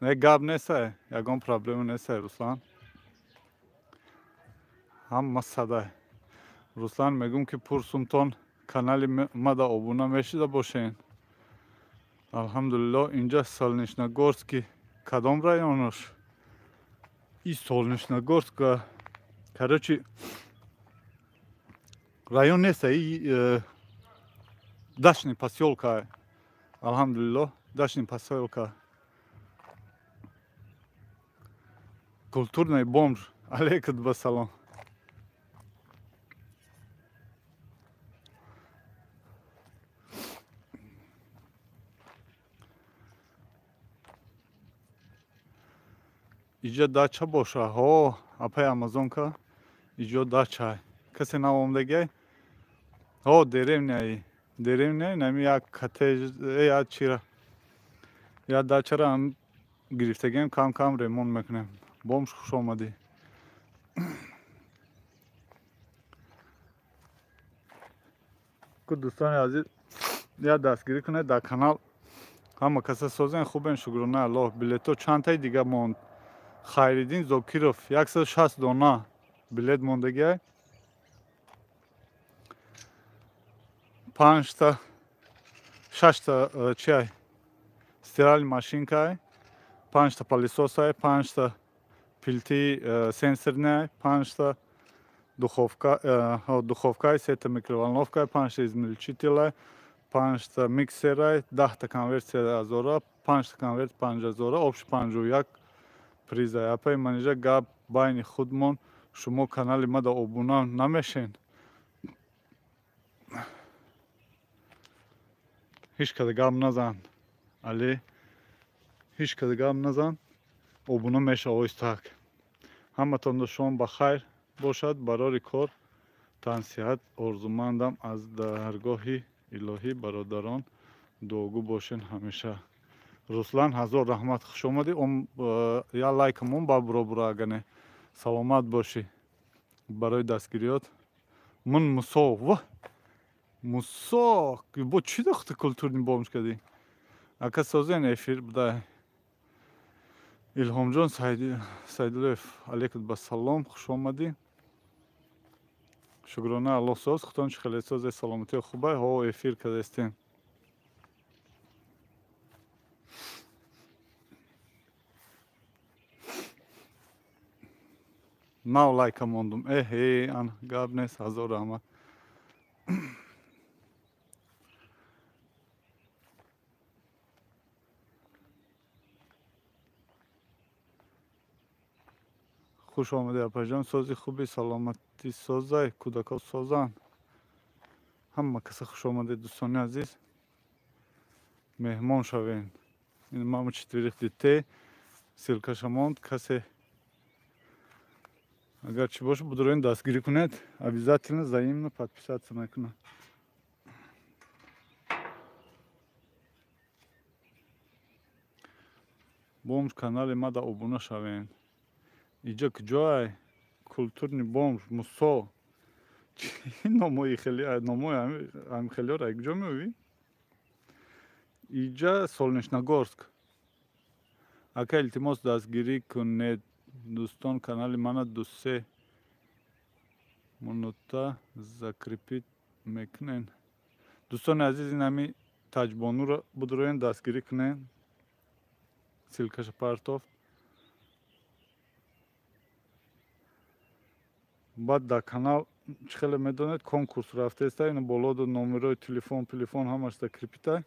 Не, гап несай, ягон проблема несай, Руслан. Ҳама садай. Руслан, мегӯм ки пурсумтон канали мада обуна мешида бошен. Алҳамдулилло, инҷа Солнечногорский кадом районош? И Солнечногорск, короче, район нест, и дачный посёлка. Алҳамдулилло, дачный посёлка. Культурный бомж. Алейкум ба салом. Иҷо дача боша. Ҳо, апай Амазонка, иҷо дача. Касе наомдагиай? Ҳо, деревняи. Деревняи, нами як коттедж, як чира. Як дачара ҳам гирифтагием, кам-кам ремонт мекунем. Бомж, хуш омадӣ. Ку дӯстони азиз, як дастгирӣ кунед дар канал. Ҳама каса созен, хубен, шукрона Аллоҳ. Билетҳо чандтаи дига монд? Хайриддин Зокиров, 160 дона билет мондагиай. 5та, 6та чиай? Стиральный машинкай, 5та пылесосай, 5та пилти сенсорный, 5та духовка, духовкай, 3та микроволновкай, 5та измельчителай, 5та миксерай, 10та конверт 3000, 5та конверт 5000, общий 51 призай. Апай манижа гап байни худмон, шумо канали мада обуна намешен. Ҳеҷ када гап назан. Али, ҳеҷ када гап назан. Обуна меша оҳистак. Ҳаматонда шом ба хайр бошад, барори кор тансиҳат орзумандам аз даргоҳи илоҳӣ, бародарон дуогӯ бошен ҳамеша. Руслан, ҳазор раҳмат, хуш омадӣ. Я лайкамон ба буробура агане. Саломат бошӣ барои дастгириёт. Ман Мусо, ва Мусо, бо чӣ дохта культурный бомж кардӣ? Ака созен эфир буда. Илҳомҷон Сайдуллоев, алейкум ба салом, хуш омадӣ. Шукрона Аллоҳ соз, худтон чӣ хеле созе, саломатии хубай, ҳо эфир кардастем. Нав лайка мондум. Эҳе, ан гап нест, ҳазор раҳмат. Хуш омадед, апаҷон, сози хуби, саломатӣ созай, кӯдакҳо созанд. Ҳама каса хуш омадед, дӯстони азиз. Меҳмон шавед. Ин мама четверых детей. Ссылкаша монд. Касе агар чӣ бошад, будроен дастгирӣ кунед, обязательно взаимно подписаться мекунад. Бомж канали мада обуна шавед. Иҷа куҷоай? Культурный бомж Мусо. Чӣ номои хеле, номои ҳами хелеро куҷо меёвӣ? Иҷа Солнечногорск. Ака, илтимос, дастгирӣ кунед, дӯстон, канали мана 2-3 минута закрепить мекунен. Дӯстони азиз, ин ҳами Таҷбонуро будроен дастгирӣ кунен. Ссылкаша партофт. Баъд дар канал, чӣ хеле медонед, конкурс рафтеста, ина болоду номерои телефон, телефон ҳамаш закрепитай.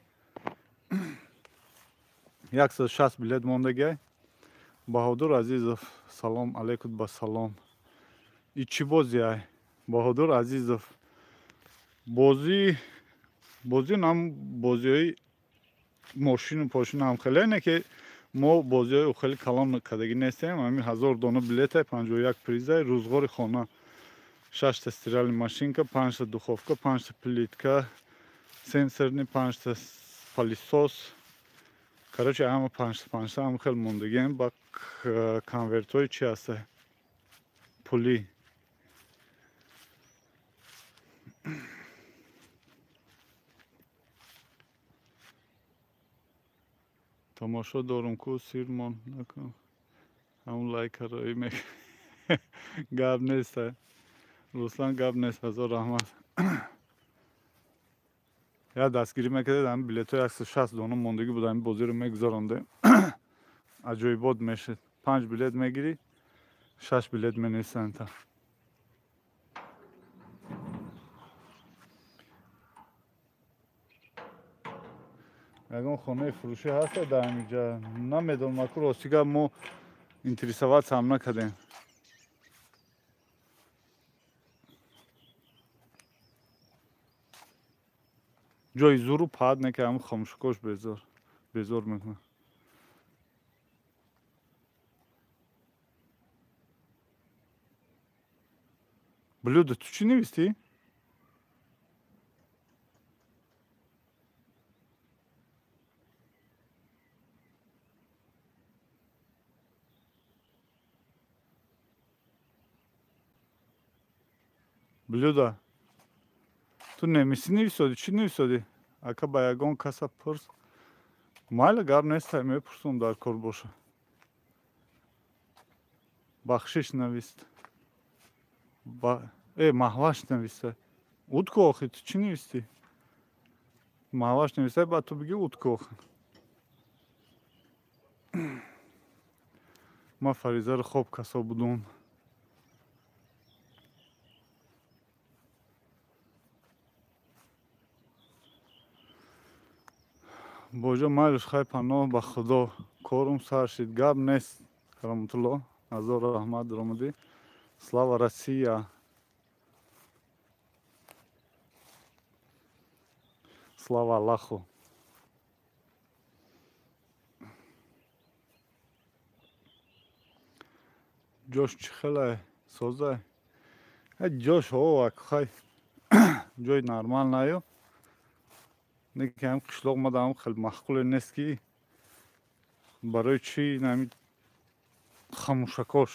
160 билет мондагиай. Баҳодур Азизов, салом алейкум, ба салом. И чӣ бозиай? Баҳодур Азизов. Бозӣ бозӣ нам бозиҳои мошину пошину ҳам хеле не, ки мо бозиҳои хеле калон кардагӣ нестем. Ҳамин 1000 дона билетай, 51 призай, рӯзғори хона. Шашта стиральный машинка, панҷта духовка, панҷта плитка, сенсорный, панҷта пылесос. Короче, ҳама панҷта панҷта ҳам хел мондагием, ба конвертҳои чи ҳаста? Пулӣ. Тамошо дорум ку, сирмон накун. Ҳамун лайкаро мек. Гап нест. Руслан, гап нест, ҳазор раҳмат. Я дастгирӣ мекардед, ҳамин билетҳои 160 дона мондагӣ буд, ҳамин бозиро мегузарондем. Аҷоибот мешид. Панҷ билет мегирӣ, шаш билет менависанд та. Ягон хонаи фурӯшӣ ҳаста дар ҳаминҷа? Намедонам, аку рости гап мо интересоваться ҳам накардем. Ҷои зуру паҳат не, ки ҳамин хомӯшкош безор безор мекунад. Блюдо, ту чӣ навистӣ? Блюдо. Ту немисӣ нависодӣ? Чӣ нависодӣ? Ака, ба ягон каса пурс. Майла, гап нест, мепурсум, дар кор боша. Бахшиш навист. Маҳваш нависта. Утку охи, ту чӣ навистӣ? Маҳваш нависта, баъд ту бигӣ утку охи. Ман Фаризаро хоб касо будум. Боҷо, майлиш, хай, паноҳ ба Худо. Корум сар шид. Гап нест, Кароматулло. Ҳазор раҳмат, даромадӣ. Слава Россия! Слава Аллаху! Ҷош чӣ хелай? Созай? Ҷош ҳо, хай, ҷои нормал наю. Не ки ҳам қишлоқ мада ҳам хел маъқуле нест, ки барои чӣ ҳами хамушакош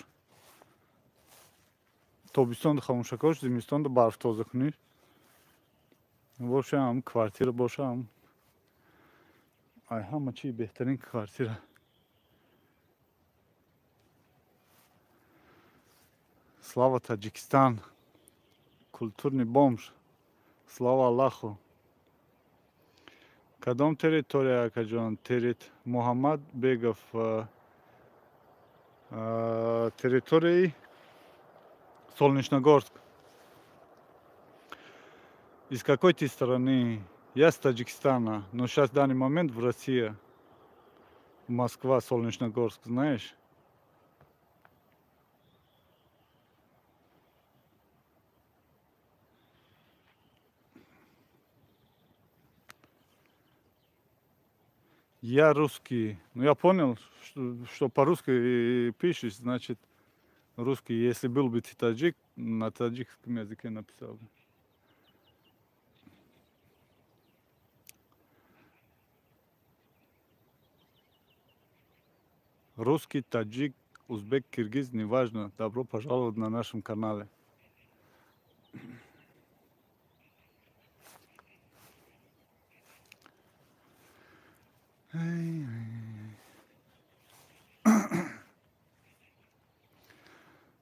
тобистонда хамушакош, зимистонда барф тоза кунӣ боша, ҳам квартира боша, ҳам ай ҳама чи беҳтарин квартира. Слава Таджикистан! Культурный бомж. Слава Аллаху! Кадом территория, акаҷон? Террит Муҳаммад Бегов, территорияи Солнечногорск. Из какой ты страны? Я с Таджикистана, но сейчас в данный момент в России. Москва, Солнечногорск, знаешь? Я русский. Ну, я понял, что по-русски пишешь, значит, русский. Если был бы ты таджик, на таджикском языке написал бы. Русский, таджик, узбек, киргиз, неважно. Добро пожаловать на нашем канале.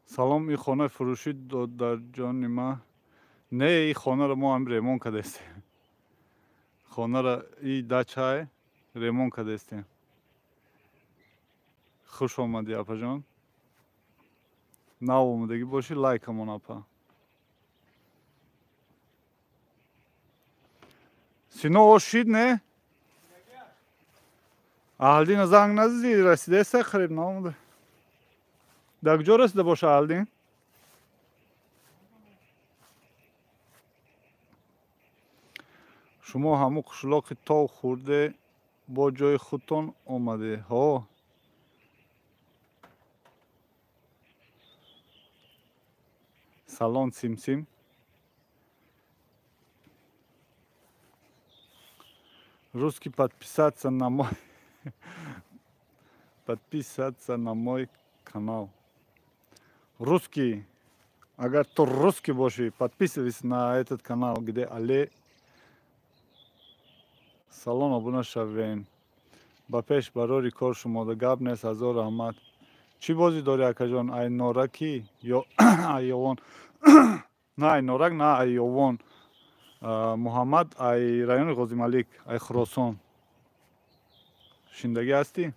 Салом, и хона фурӯшӣ дод дар ҷони ма. Не, и хонаро мо ҳам ремонт кардастем. Хонаро и дачае ремонт кардастем. Хуш омадӣ, апаҷон. Нав омадагӣ бошӣ, лайкамон, апа. Сино ош шид, не? Аҳлдина занг назадӣ, расидаеста қариб наомада. Дар куҷо расида боша Аҳлдин? Шумо ҳамун қишлоқи тов хӯрде, бо ҷои худтон омадед. Ҳо. Салон Симсим. Русский подписаться на мой подписаться на мой канал. Русский, агар ту русский бошӣ, подписывайся на этот канал, где Але. Салом, обуна шавен. Ба пеш барори кор шумода гап нест, ҳазор раҳмат. Чӣ бозӣ дорӣ, акаҷон? Ай норакӣ ё айёвон? На ай норак, на айёвон. Муҳаммад ай райони Ғозималик, ай Хуросон. Шиндагӣ ҳастӣ?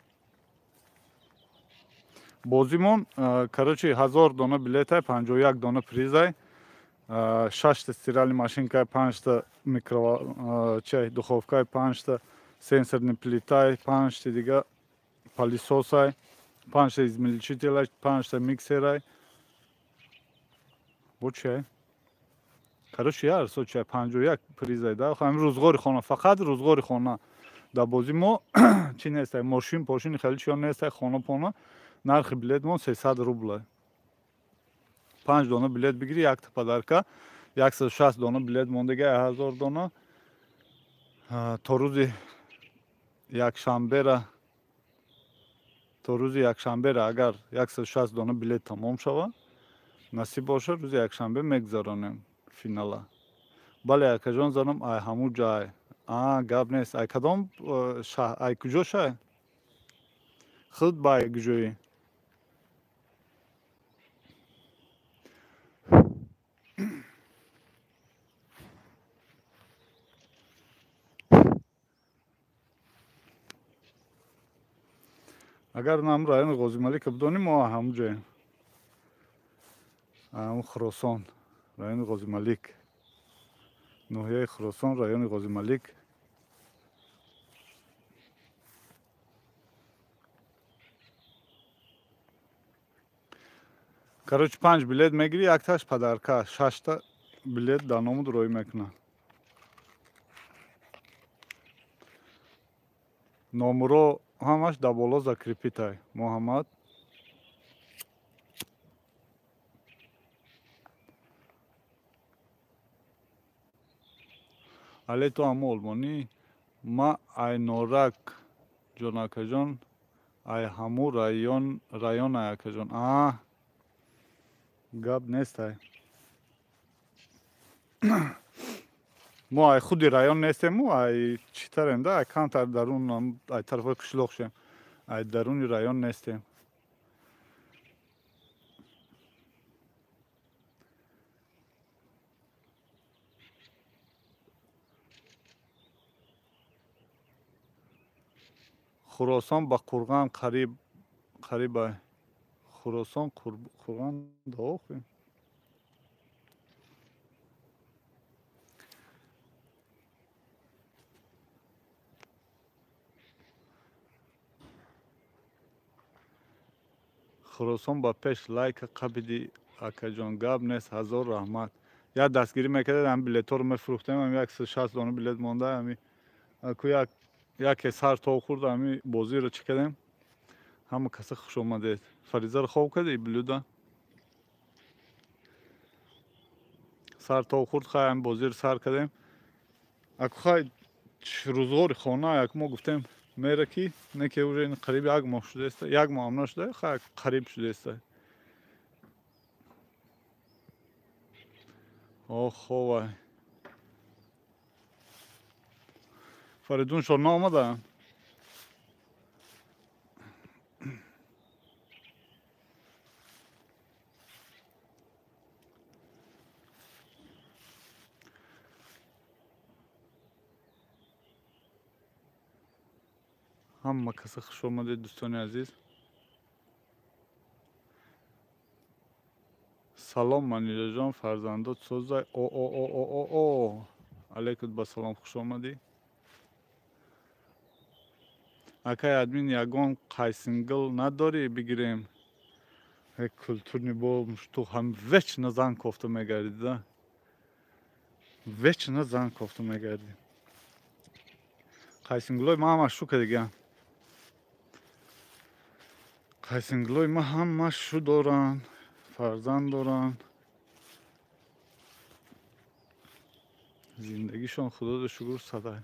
Бозимон, короче, 1000 дона билетай, 51 дона призай, 6та стиральный машинкай, 5та микро чай духовкай, 5та сенсорный плитай, 5та дига пылесосай, 5та измельчителай, 5та миксерай. Бо чай? Короче, яр, со чай 51 призай, да? Ҳамин рӯзғори хона, фақат рӯзғори хона. Дар бози мо чӣ нестай, мошин, пошини хеле чиё нестай, хона пона. Нархи билетмон 300 рубла. 5 дона билет бигирӣ, якта подарка, 160 дона билет мондага, 1000 дона. То рӯзи якшанбера, то рӯзи якшанбера агар 160 дона билет тамом шава, насиб боша, рӯзи якшанбе мегузаронем финала. Бале, акаҷон, занам ай ҳамун ҷай. А, гап нест. Ай кадом шаҳр, ай куҷо шай? Худ ба ай куҷоӣ? Агар нам райони Ғозималика бидонӣ, мо ҳамун ҷоем. Ҳамун Хуросон, райони Ғозималик. Ноҳияи Хуросон, райони Ғозималик. Короче, 5 билет мегирӣ, якташ подарка, 6та билет дар номуд роӣ мекунад. Номро ҳамаш дар боло закрепитай. Муҳаммад. Але ту ҳамо олмонӣ? Ма ай Норак, ҷон акаҷон, ай ҳаму район, район ай акаҷон. А, гап нестай. Мо ай худи район нестему, ай читарем да, ай камтар дарун, ай тарафҳои қишлоқ шем. Ай даруни район нестем. Хуросон ба Қурған қариб, қариб. Хуросон Қурған да охи. Хуросон ба пеш, лайка қабиди, акаҷон, гап нест, ҳазор раҳмат. Як дастгирӣ мекардед, ҳами билетҳоро мефурӯхтем, ҳами 160 дона билет монда, ҳами ку як Яке сар то хӯрд, ҳами бозиро чӣ кардем. Ҳама каса хуш омадед. Фаризаро хоб кардӣ, блюда? Сар то хӯрд, хай ҳами бозиро сар кардем. Аку хай рӯзғори хона, як мо гуфтем мера ки не ки уже қариб як моҳ шудааст, як моҳ ҳам нашуда, хай қариб шудааст. Ох, вай. Фаридун шо наомада? Ҳама каса хуш омадед, дӯстони азиз. Салом, Манижаҷон, фарзандот созай. О о о о о о. Алейкум ба салом, хуш омадӣ. Акай админ, ягон қайсингл надорӣ бигирем? Культурный бо ту ҳам вечно зан кофта мегардӣ, да? Вечно зан кофта мегардӣ. Қайсинглои ма ҳама шу кардигиам. Қайсинглои ма ҳама шу доранд, фарзанд доранд. Зиндагишон худода шукр садай.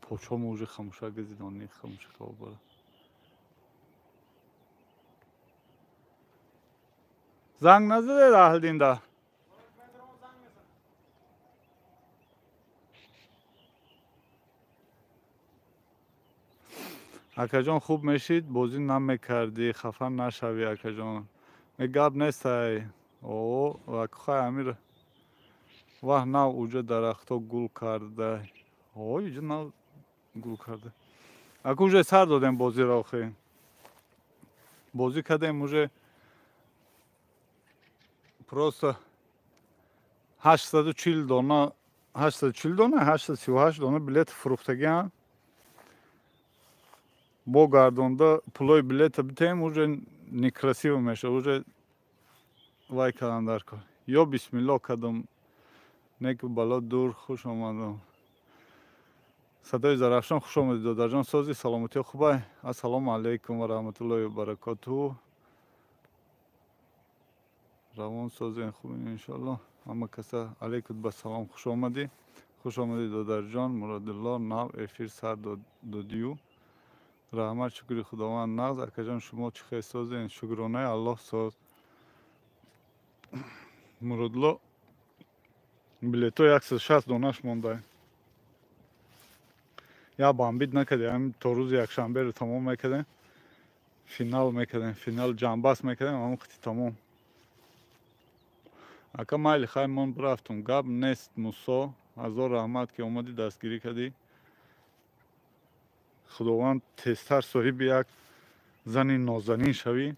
Почому уже хамуша газидон, хамуша хабара. Занг назаде аҳлдинда. Акаҷон, хуб мешид, бозӣ намекардӣ, хафа нашавӣ, акаҷон. Гап нестай. О, акхай амир. Ваҳ, нав уҷа дарахто гул карда. О, иҷа нав гул карда. Аку уже сар додем бозиро охи. Бозӣ кардем уже просто 840 дона, 840 дона, 838 дона билет фурӯхтагиам. Бо гардонда пулои билета битем, уже некрасиво меша, уже вай кардам дар кор. Ё бисмилло кардам, неку бало дур, хуш омадам. Садои Зарафшон, хуш омадед, додарҷон, сози саломатиё хубай. Ассалому алайкум ва раҳматуллоҳи ва баракотуҳ. Равон созен хубин иншаллоҳ. Ҳама каса алайкум ба салом, хуш омадӣ. Хуш омадӣ, додарҷон. Муродулло, нав эфир сар додию. Раҳмат, шукри Худованд нағз. Акаҷон, шумо чӣ хел созен? Шукронаи Аллоҳ соз. Муродулло, билето 160 донаш монда. Я бамбид накардем, то рӯзи якшанберо тамом мекардем. Финал мекардем, финал ҷамбаст мекардем, ҳамон қити тамом. Ака майли, хай мон рафтум. Гап нест, Мусо, ҳазор раҳмат ки омадӣ, дастгирӣ кардӣ. Худованд тезтар соҳиби як зани нозанин шавӣ.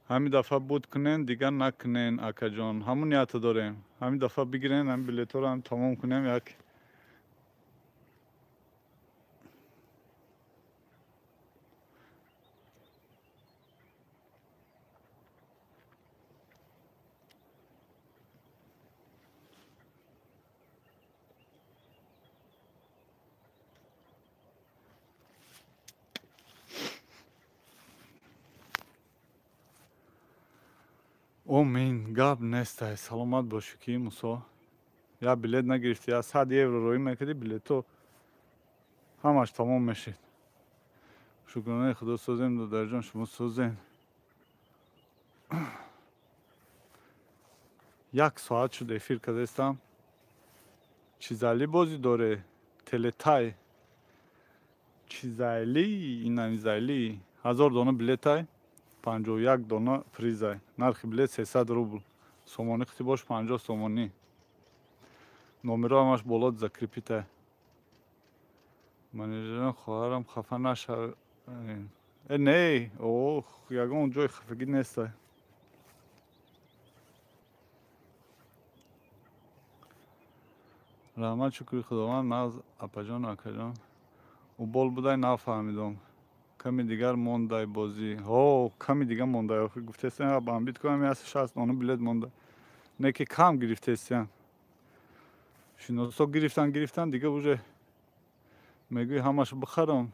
Ҳамин дафъа буд кунен, дигар накунен, акаҷон. Ҳамон нията дорем. Ҳамин дафъа бигирен, ҳамин билетҳоро ҳам тамом кунем як. Омин, гап нестай, саломат бошӣ ки Мусо. Я билет нагирифтӣ, я 100 евро роӣ мекардӣ, билето ҳамаш тамом мешид. Шукронаи Худо созем, додарҷон, шумо созем. Як соат шуд эфир кардастам. Чизали бозӣ доре, телетай. Чизали, инанизали. 1000 дона билетай. 51 дона призай. Нархи билет 300 рубл. Сомонӣ хити бош 50 сомонӣ. Номеро ҳамаш боло закрепитай. Менеҷерам, хоҳарам, хафа нашав. Не, ох, ягон ҷои хафагӣ нестай. Раҳмат, шукри Худованд, нағз апаҷону акаҷон. Убол будай, нафаҳмидом. Ками дигар мондай бозӣ. Ҳо, ками дигар мондай. Охир гуфтесиям, бамбит кунам, 160 дона билет монда. Не ки кам гирифтесиям. Шиносо гирифтан, гирифтан, дига уже мегӯи ҳамашо бихарам.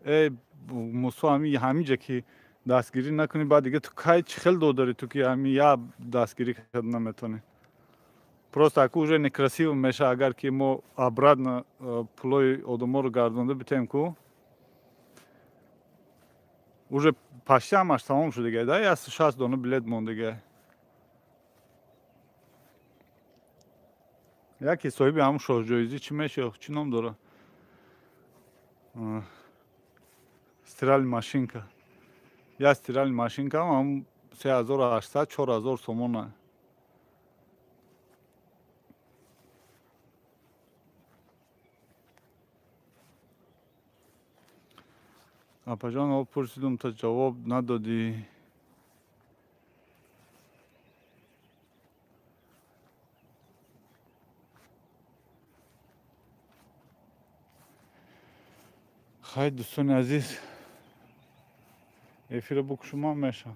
Эй, Мусо, ҳамиҷа ки дастгирӣ накунӣ, баъд дига ту кай чӣ хел додарӣ ту ки ҳами я дастгирӣ карда наметонӣ. Просто аку уже некрасиво меша, агар ки мо обратно пулои одаморо гардонда битем ку. Уже почти ҳамаш тамом шуд дига, да, 160 дона билет монд дига. Яке соҳиби ҳамун шоҳҷоизӣ чӣ мешавад, чӣ ном дора? Стиральная машинка. Я стиральная машинка ҳам 3800, 4000 сомона. Апаҷон, об пурсидум, та ҷавоб надодӣ. Хай, дӯстони азиз, эфира букушумам меша.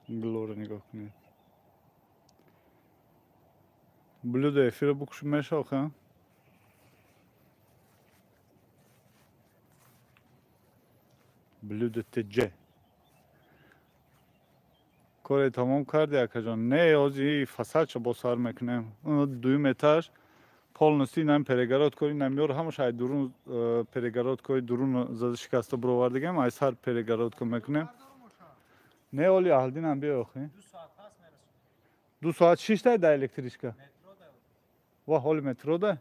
Глора нигоҳ кунед. Блюдо эфира букушум меша, охе? Блюдо ТЖ. Коре тамом карди, акаҷон? Не, ҳозир фасадшо бо сар мекунем. Дуюм этаж полностью инам перегородкои намёр ҳамаш ай дурун перегородкои дурун зада шикаста бировардагем, ай сар перегородко мекунем. Не, оли аҳлдинам биё охи. 2 соат шиштай да электричка. Ва ҳоли метро да?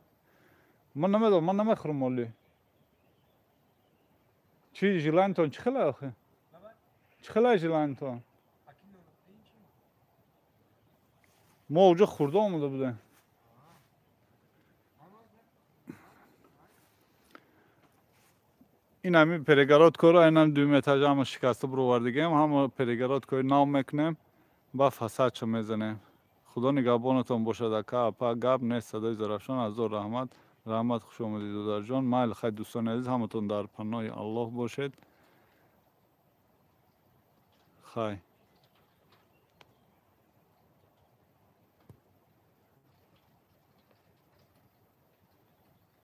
Ман намедонам, ман намехӯрам оли. Чӣ желаниятон чӣ хела охи? Чӣ хела желаниятон? Мо уҷо хурда омада будем. Ин ҳами перегородкоро айнан дуюм этажа ҳама шикаста бировардагем, ҳама перегородкои нав мекунем, ба фасадшо мезанем. Худо нигаҳбонатон бошад, ака, апа, гап нест, садои Зарафшон, ҳазор раҳмат. Раҳмат, хуш омадед, додарҷон. Майли, хай, дӯстони азиз, ҳаматон дар паноҳи Аллоҳ бошед. Хай.